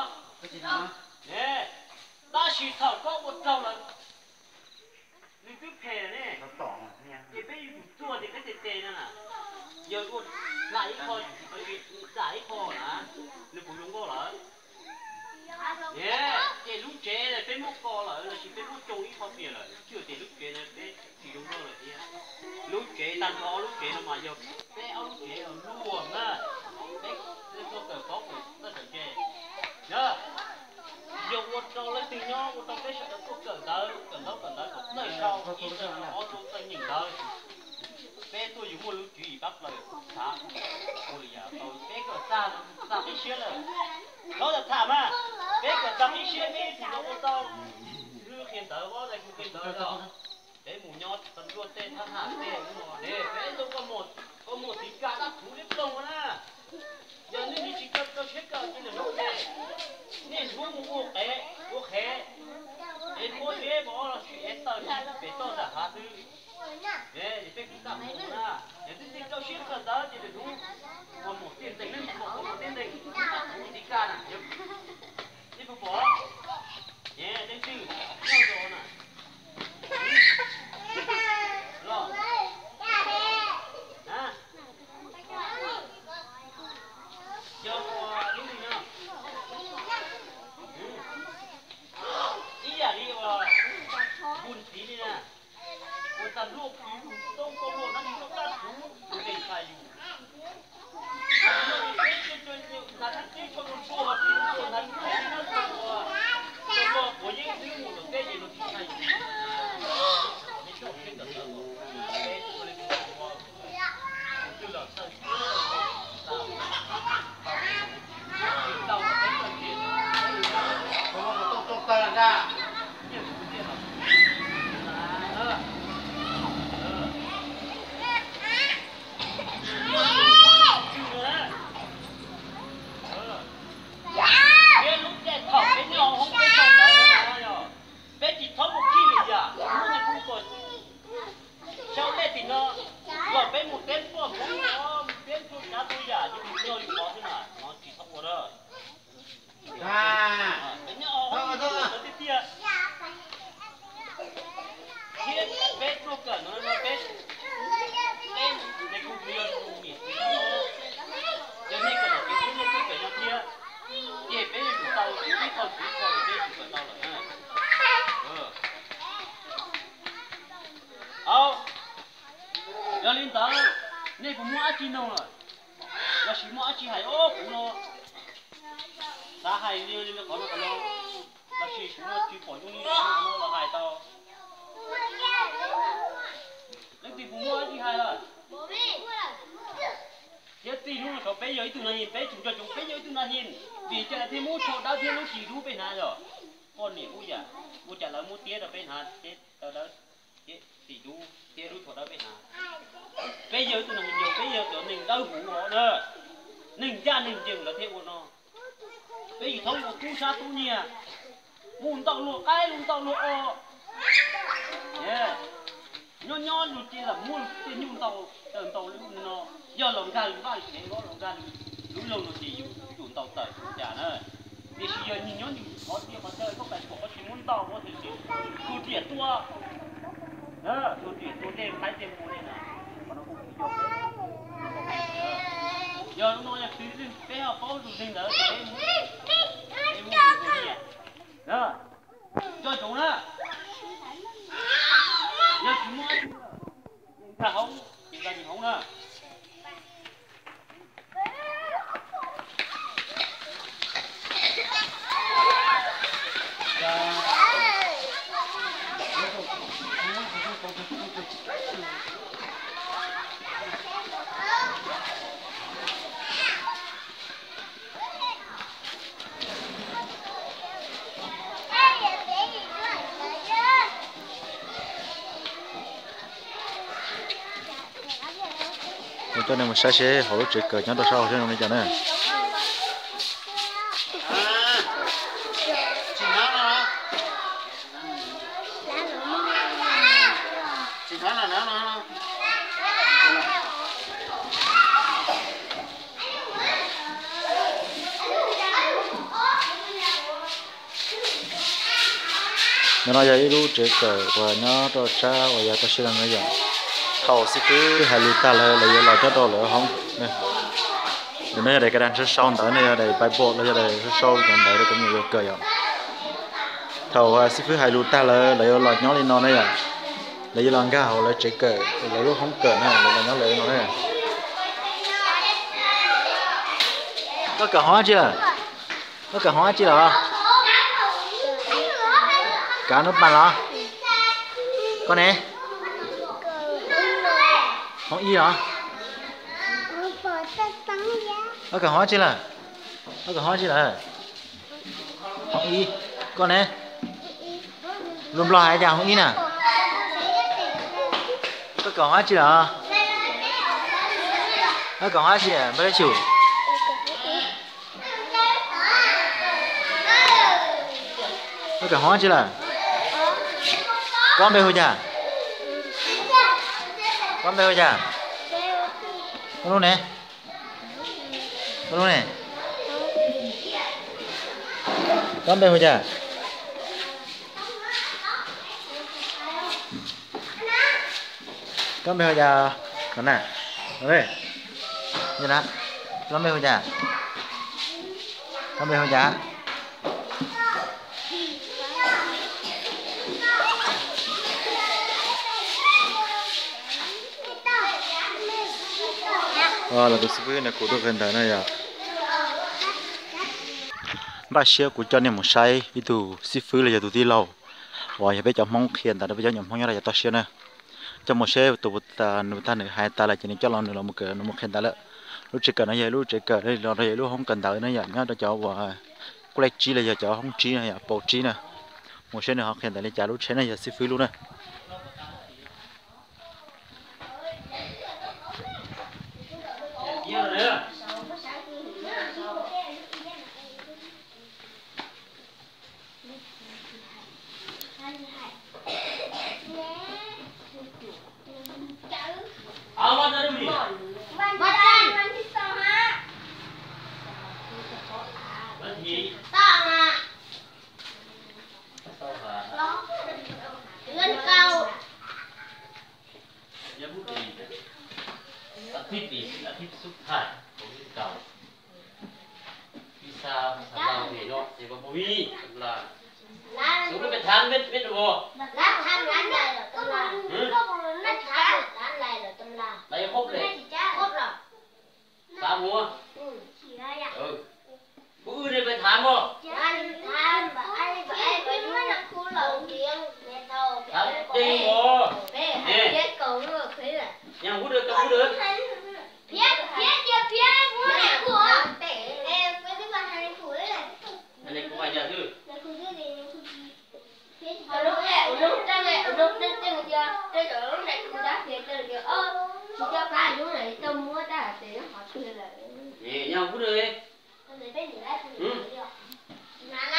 tab sis thaum koj ua raug lawm, nws twb phem ne, ces peb yuav tsum txuag tias peb txhais tes no na, yog ua dam ib qho, dam ib qho na, nws puas zoo nkauj lawm? Ces lub tsev peb muab ko lawm los sis peb muab tsoo ib qho piam lawm, tsuas tias lub tsev no peb tsis zoo nkauj lawm thiab. Lub tsev tag nrho lub tsev no mas yog peb ob lub tsev luag na, peb tuaj kawm paub kawm txawj kawm ntse. Yog ua rau leej twg nyob ua rau peb sawv daws tuaj kawm ntawv, kawm ntaub kawm ntawv kom txawj sau ib txawj sau ob txawj nyeem ntawv, peb tuaj yuav muaj lub tswv yim pab plaws xav ua li yam tau peb kom txag, txag qib siab lawm. Hlob tham mas, peb kom txag qib siab peb yuav tsum los ua tau. Lub qhia ntawv, ob daim kuv qhia ntawv los, peb mus nyob txog nruab tej thab ham tej ub no, peb ntoo koj muam txiv kas dab txhuv liab ploog na. Yog nej tsis rau siab kawm ces lwm hnub ces nej hnub mus ua qev, ua qhev, es muab zeb vov los sis es tawm pem toj nram hav xwb. Peb kuj txaj muag na, yog twb tsis rau siab kawm ntawv ces lwm hnub koj muam tiaj ntees, nej puas pom koj muam tiaj ntees, dab txhuv txiv kas na, nej puas pom? Leej twg nyob zoo na? Los, yog ua lub li no, ib yam li uas kuv txiv li na, ua tag luaj kwv toob koj muam dab tsi koj dab txhuv tus neeg tshaj yus. Thiab lub caij thaum peb nyob hauv hoob peb tau ntawd no na yog, peb tsis txhob mus khij lwm yam, muaj neeg kuj kom sau lej tim no, kom peb mus teb poj hmoob no, mus teb txhua tsav txhua yam ces mus nrog li qhov xwb na, no tsis txhob ua na. Peb nyob hauv hoob peb tau ntawd tiag tiag. Thiab peb tuaj kawm no no peb, peb, nej kuj yog niam txiv, yog nej kawm tau kev hlub nej tuaj kawm no thiab, ces peb yuav tsum tau ib qho ntxiv qho peb yuav tsum kawm tau lawm na. Au, yog li ntawd, nej puas muaj dab tsi nug lawm? Los sis muaj dab tsi hais ob kuv no? Xav hais li qhov no qhov no, los sis kuv no tsis pom zoo li qhov no qhov no los hais tau. Leej twg puas muaj dab tsi hais lawm? Thiab txij hnub no saud peb yog ib tug nas yees, peb tsum nco ntsoov peb yog ib tug nas yees, vim cas lawv thiaj muab tsho dawb thiab lub tsis dub peb hnav yog? Poj niam ub yam, ua cas lawv muab tiab rau peb hnav thiab taw dawb thiab tsis dub thiab lub tsho dawb peb hnav? Peb yog ib tug nas yees, peb yog cov neeg dawb huv os na, neeg ncaj neeg ncees lawv thiaj ua no. Peb yim thaub ua tub sab tub nyiag, mus ntaus luag qaib los ntaus luag os. Nyob nyob lug ces lam muab tej nyuj ntaus tawm ntaus lub no, yog los nkag lub vaj lub tsev, los nkag lub loog no ces yus tsum ntaus tawm ua cas na. Tiam sis yog nyiag nyob nws qhov tiaj qhov chaw, koj pais pom koj tsis muab ntaus, koj tsis, tus riam tua, tus riam tua tej qaib tej npua tej na. Yog lub no yog twg peb ho paub tus neeg ntawd, peb mus, peb mus tus nyiam. Nco ntsoov na, yog tsis muaj dab tsi, Coj nej mus saib seb hauv lub tsev kawm nyob rau sab hauv zoo li cas na. Ntawm no yog ib lub tsev kawm uas nyob rau sab uas yog toj siab no yom. Thaum xib fwb hais lus tag lawm lawv yuav los nyob rau lawv hoob. Ntawm no yog daim ka dag sau sau ntawv no, yog daim Bible los yog daim sau sau ntawv rau cov me nyuam yuav kawm yom. Thaum xib fwb hais lus tag lawm lawv yuav los nyob li no na yom. Lawv yuav los nkag hauv lawv tsev kawm, lawv lub hoob kawm na, lawv los nyob lawv no na. Koj kawm hoob dab tsi lawm? Koj kawm hoob dab tsi lawm? Kawm nub pas los? Koj ne? Hoob ib los? Koj kawm hoob dab tsi lawm? Koj kawm hoob dab tsi lawm? Hoob ib. Koj ne? Lus Nplog hais cas hoob ib na? Koj kawm hoob dab tsi lawm? Koj kawm hoob dab tsi, npaj dab xyum? Koj kawm hoob dab tsi lawm? Koj npe hu cas? Koj npe hu cas? Koj lub ne? Koj lub ne? Koj npe hu cas? Koj npe hu cas? Koj na, koj npe hu cas? Koj npe hu cas? Los tus xib fwb no kuv tuaj qhia ntawv no yog npaj siab kuv coj nej mus saib ib tug xib fwb los yog tus tij laug uas yog peb cov Hmoob qhia ntawv rau peb cov nyuam Hmoob nyob rau yav toj siab na. Coj mus saib tus, nws tag nws hais tas lawm ces nws coj los nws los mus kawm, nws mus qhia ntawv lawm. Lub tsev kawm no yog lub tsev kawm, los yog lub hoob kawm ntawv no yog nyob rau cov uas kuj laij tsib los yog cov hoob tsib no yog paus tsib na. Mus saib nws ho qhia ntawv li cas, lub tsheb no yog xib fwb lub na.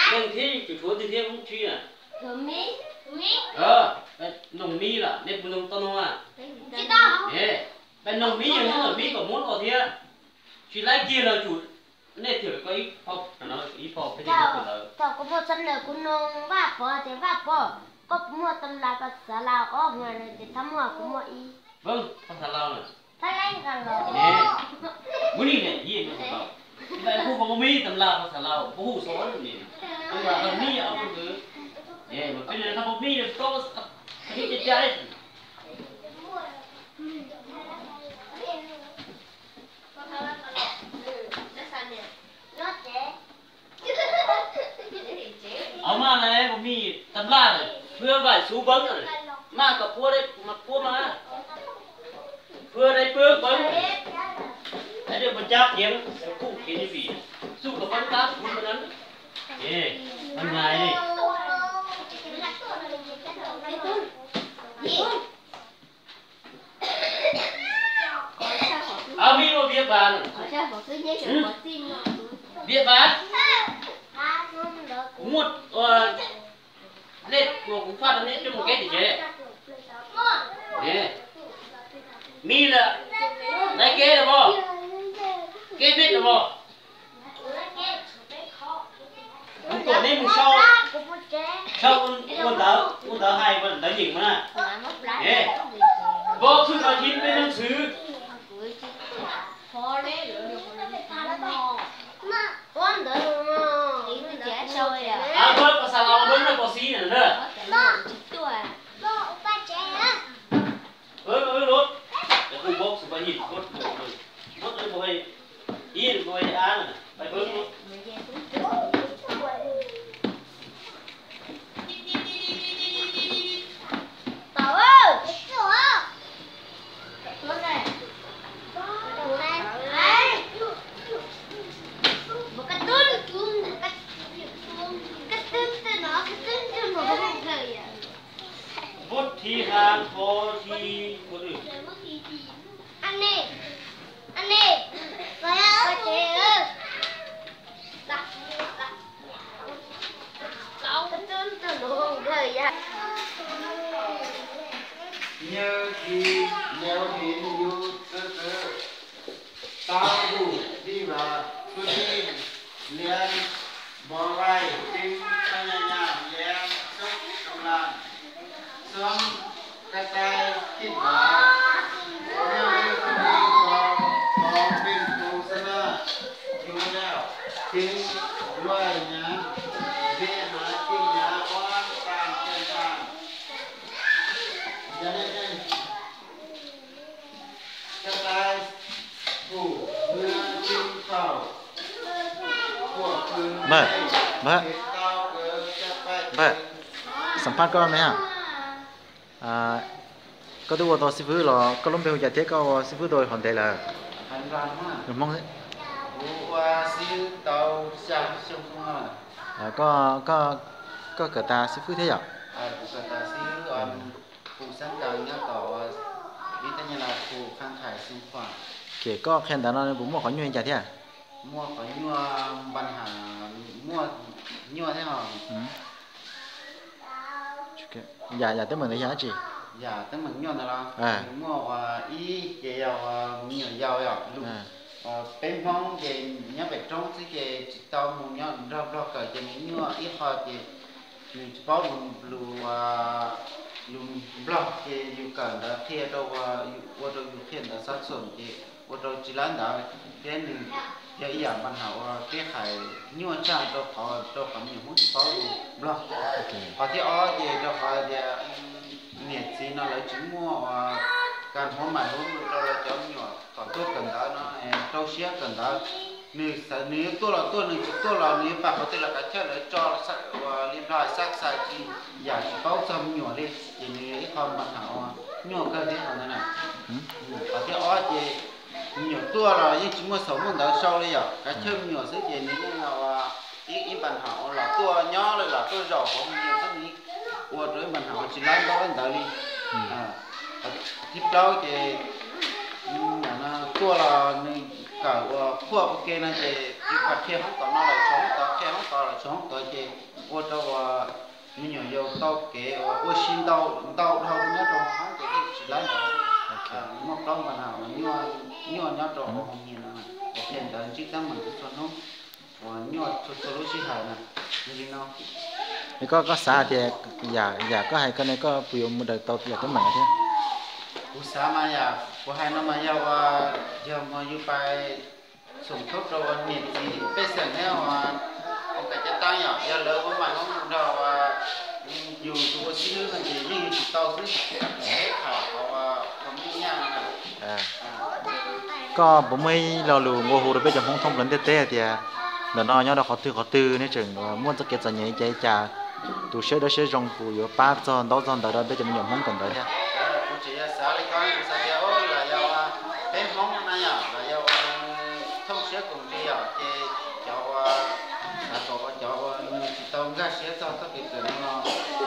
Noog thiab, tsum tshuav twg thiab, Hmoob tsis na. Noog mib lawm, nej puas noog tau noog a? Peb noog mib, yog noog mib kom muab los thiab. Tsis laib kiag los tsum, nej thiaj koj ib phau, ib phau peb ntawd. Thaum kuv muaj xeeb ntawm kuv noog Vaj Pov tias, Vaj Pov, koj puas muaj tas las pas xav las ob hua no ces, Thab muaj, kuv muaj ib. Pas xav las na. Muaj ib ne, ib ne. Kuv puas muaj mib tas las pas xav las, puas hu xov ne. Tas las pas mib ob ntawd. Mas peb ne, tas pas mib ne, tau ib ce cai. Av maj na, kuv mib tas las, phwb vais xuv npawv, maj kom puab, mas puab mas, phwb dai pwb npawv, dai dej mas cab kiag, kuj kiag vim xuj kom npawv tab kuv mas nan. Nais li. Vas, biaj vas, kuv muaj lej uas kuv faj rau neb coj mus keb tim tsev. Mis lawm, lawv keb lawm mog, keb peb lawm mog. Kuv kom neb mus sau, sau ua ntawv, ua ntawv hais ua ntawv nyeem mas na. Vov txwj mas thib peb leej txwv. Ab, vov pas xav los vov na pas xib na na. Vov, vov, vov, vov, vov, vov, ib, vov, ab na, vov. Vov thib hab, vov thib, vov thib. Nyob thib, nyob thib, nyob thib, tau lus, đi vào, tôi đi, lian, bỏ vai, trưng, tao nhà nhà, lian, xúc, trong lành, xóm, cái tay, khít vào, nyob thib, tôi đi vào, có bình tùng sơn la, dù lẹo, chính, loài nhá, đi hả, kinh nhá, oan, tàn, chân tàn. Npawg, npawg, npawg, xam phaj koj me ha. Koj twb ua tau xib fwb los koj lub npe hu cas thiab koj ua xib fwb tau qhov ntev lawm? Hmoob xwb. Koj, koj kawm tas xib fwb thiab yom? Ces koj qhia ntawd no puas muaj qhov nyuaj li cas thiab? Muaj qhov nyuaj, npa ha, muaj nyuaj thiab os. Yam, yam teeb meem ntawd yog dab tsi? Yam teeb meem nyuaj ntawd los nws muaj ua ib ces yog ua me nyuam yaus yom, peb Hmoob ces nyob pem roob xwb ces tsis tau mus nyob nrog Nplog kawm ces nws nyuaj ib qho ces nws tsis paub lus, lus Nplog ces yus kawm ntawd qhia rau, ua rau yus qhia ntawd xab xum ces ua rau tsis laib ntawd thiab nws yog ib yam npa ha ua peb hais nyuaj tshaj rau qhov, rau qhov me nyuam Hmoob tsis paub lus Nplog. Qhov thib ob ces rau qhov tias niam txiv no lawv tsis muaj ua kas huab mais huab lus rau lawv cov me nyuam kom tuaj kawm ntawv no, rau siab kawm ntawv. Nws xav nws yuav tuaj los tuaj, nws tsis tuaj los nws yuav pam qhov twg los kav chawj lawv tso ua li Nplog xab xais tsis yam tsis paub txog me nyuam li, ces nws yog ib qho npa ha ua nyuaj kawg thiab qhov ntawd na. Qhov thib ob ces me nyuam tuaj los yeej tsis muaj xaus muaj ntawv sau li yom, kav chawj me nyuam xwb ces nws yeej ua ib npa ha ua los tuaj nyob los tuaj zaum hauv me nyuam xwb, nws ua rau ib npa ha ua tsis laib ntaub laib ntawv li. Thib plaub ces tuaj los nws kawm ua qhuaj ua ke no ces yus pab qhia hoob tod no lawm tshuav hoob tod, qhia hoob tod lawm tshuav hoob tod ces ua rau ua me nyuam yaus tau kev ua ua si ntau ntau dhau nyob rau hauv hoob ces thiaj tsis laib ntawd. Muaj plaub npa ha ua nyuaj nyob rau hauv hoob nyuam no, ua qhia ntawv ntsib teeb meem txhua hnub, ua nyuaj txhua txhua lub sij hawm na, li no. Es koj, koj xav tias yam, yam koj hais ko ne koj puas yuav mus daws tau yam teeb meem no thiab? Kuv xav mas yam kuv hais no mas yog ua, yog mus yus pais xoom thoob rau ua niam txiv pej xeem thiab ua, ua kav caj tab yom, yog lawv ua mais ua mus nrog ua yus tus ua xib hwb no ces yeej yus tsis tau xwb, eb tham qhov ua, qhov me nyuam nyaj no na. Koj puas muaj ib lo lus nqua hu rau peb cov Hmoob thoob plaws ntiaj teb hais tias ntawm no nyob rau qhov twg qhov twg nej tseem muaj txoj kev txom nyem li cas li cas, tus siab dawb siab zoo puas yuav pab txog ntaub txog ntawv rau peb cov me nyuam Hmoob kawm ntawv thiab? Kuv tseem yog xav li ko, kuv xav tias lam yog peb Hmoob na yom, lam yog ua thooj siab koom nti yom, ces cov ua, xav kom ua cov ua nws tsis tau nkag siab txog txoj kev kawm no,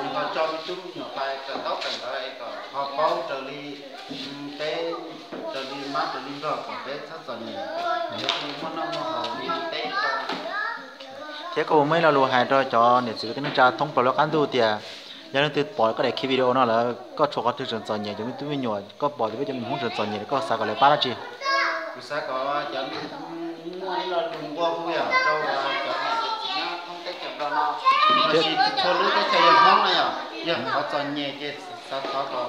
nws ho tso me tub me nyuam pais kawm ntaub kawm ntawv es kom ho paub raws li peb, raws li mab raws li nplog kom peb txhob txom nyem, peb thiaj li muaj noj muaj haus li teb rau. Thiab koj puas muaj ib lo lus hais rau cov niam txiv kwv tij neej tsa thoob plaws lub qab ntuj tias yog leej twg pom koj daim clip video no lawm koj tshuav qhov twg tseem txom nyem cov me tub me nyuam, koj pom tias peb cov me nyuam Hmoob tseem txom nyem koj xav kom lawv pab dab tsi? Kuv xav kom cov muaj ib lo lus nqua hu yam rau cov niam cov txiv nyob thoob teb chaws Nplog no, los sis txhua lub teb chaws yog Hmoob no yom, yog qhov txom nyem ces xav thov kom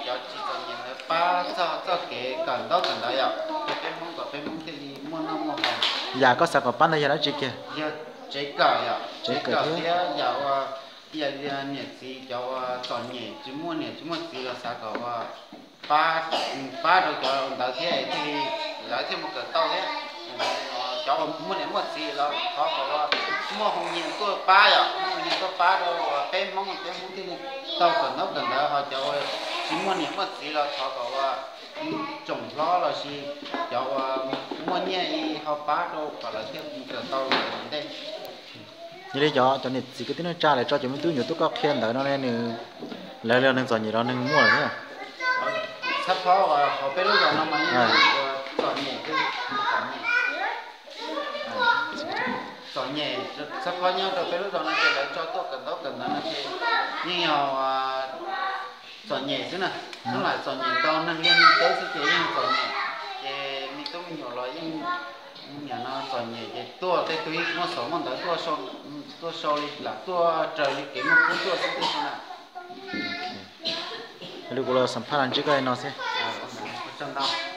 cov tsis txom nyem ntawd pab txog txoj kev kawm ntaub kawm ntawv yom, rau peb Hmoob kom peb Hmoob thiaj li muaj noj muaj haus. Yam koj xav kom pab ntawd yog dab tsi kiag? Yog tsev kawm yom, tsev kawm thiab yam uas ib yam li niam txiv cov uas txom nyem tsis muaj niam tsis muaj txiv los xav kom uas pab, pab rau cov ntawd thiab thiaj li lawv thiaj mus kawm tau thiab. Cov uas muaj niam muaj txiv los thov kom uas muaj hoo nyias tuaj pab yom, muaj hoo nyias tuaj pab rau uas peb Hmoob, peb Hmoob thiaj li tau kawm ntaub kawm ntawv, ho cov uas tsis muaj niam muaj txiv los thov kom uas tsoom hlob los sis cov uas muaj nyiaj ho pab rau kom lawv thiaj mus kawm tau ua ntej. Yog li cov, cov niam txiv kwv tij neej tsa lawv tso cov me tub me nyuam tuaj koj qhia ntawd no ne, nws, lawv los neeg txom nyem los neeg muaj lawm thiab? Txhab phob uas hauv peb lub zos no mas yeej txom nyem, txom nyem, txom nyem. Txhab phob nyob rau peb lub zos no ces lawv tso tuaj kawm ntaub kawm ntawv no ces yeej yog txom nyem xwb na. Hnub lawm txom nyem ntau, neeg liaj neeg teb xwb ces yeej txom nyem. Ces me tub me nyuam los yeej, nim no txom nyem ces tuaj tej tug yeej muaj xaus muaj ntawv tuaj sau li lam tuaj raws li kev muaj kub tuaj xwb tiag na. Li kuv los xam phaj los ntsib koj li no xwb.